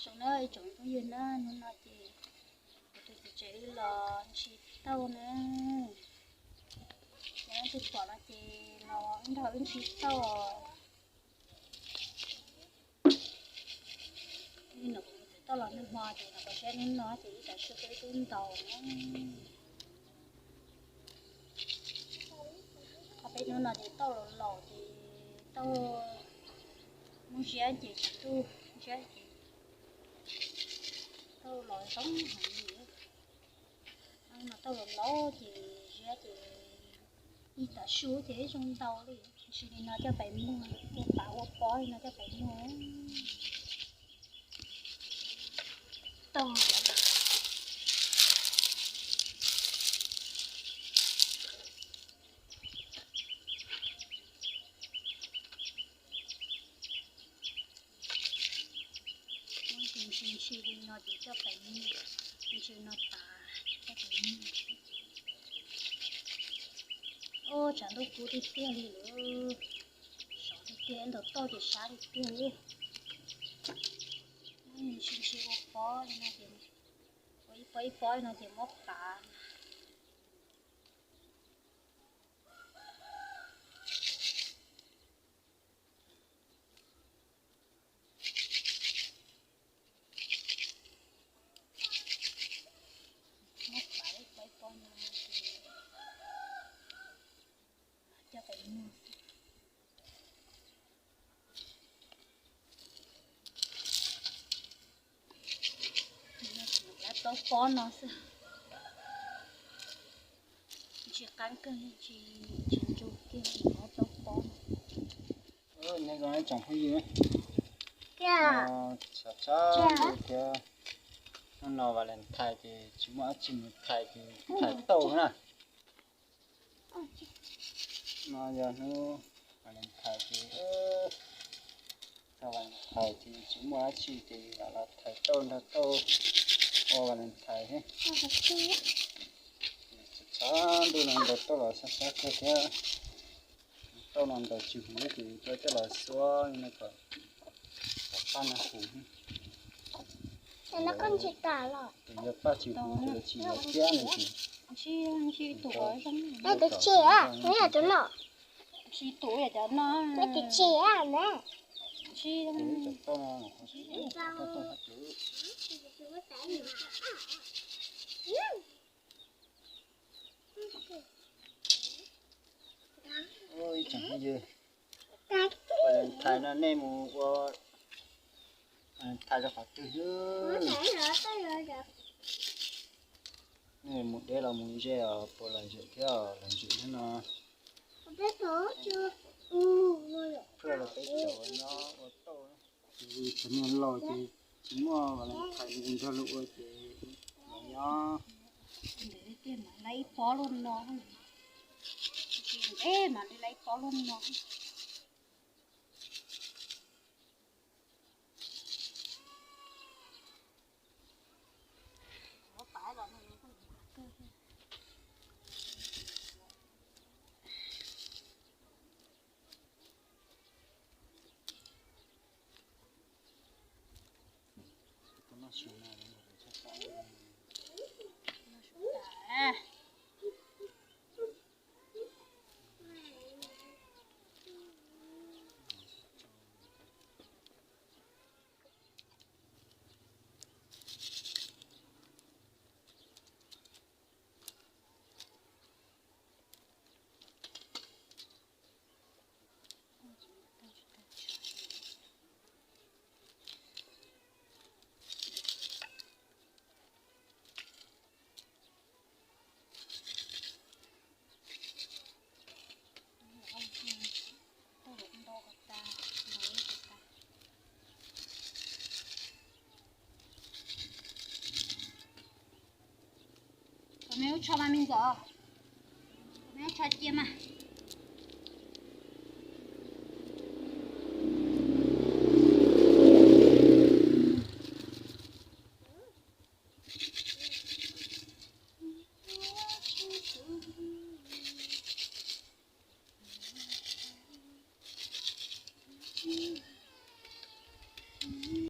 Zoo na ib tsoom phooj ywg na, hnub no ces kuv tus txiv tsev wb los ntsis tauj na. Yog leej twg pom no ces los nrog wb ntsis tauj. Ib no kuv txiv tauj los nag hmo ces los kov siab hnub no ces ib tav su twb twb ntaus na. Qhov peb hnub no ces tauj los laus ces tauj muaj ziab ces tsis tuaj, ziab ces tauj los zoo heev li. No tauj los laus ces ziab ces ib tav su ces ib zoo ntau li. Ntsis li no coj pais muag, ua pav ua pob li no coj pais muag. Tauj Muab ntsis ntsis li no ces coj pais muag, ntsis no tas coj pais muag. Ub, tshav ntuj kub tiag tiag li lawm. Sov tiag tiag, ntaus tauj ces sab tiag tiag li. Muab ntsis ntsis ua pob li no ces, ua ib pob ib pob li no ces muab pav. Muab pav ib pob ib pob no ces coj pais muag. Lawv plaub pob no xwb, tsis qab kawg, tsis ntsu kiag li, lawv plaub pob no. Nyob zoo ib tsoom phooj ywg, tshav tshav ntuj thiab, hnub no Valentine ces tsis muaj dab tsi mus thais ces thais tauj na. No yog hnub Valentine ces, txog Valentine ces tsis muaj dab tsi ces lam los thais tauj nrog tauj ua Valentine thiab. Tshav ntuj no ntaus tauj los sab sab kawg thiab. Tauj no ntaus tsis huv ces coj coj los xuab no kom, kom paj no huv. Tus yog paj tsis huv ces tsis yuav thiab no ces. Tus tsev, tus no. Tus tsev na. Ib tsoom phooj ywg, Valentine no nej mus ua Valentine rau qhov twg? Nej mus deb los mus ze os, puas lom zem thiab lom zem thiab no? Pheej los peb cov nyob ua tauj, cov niag laus ces tsis muaj Valentine nrog luag ua ces los nyob. Lawv ib pob luaj no, es mam li lawv ib pob luaj no. Kom me ub tsho mas me ntxawm, kom me ub tsho cia mas.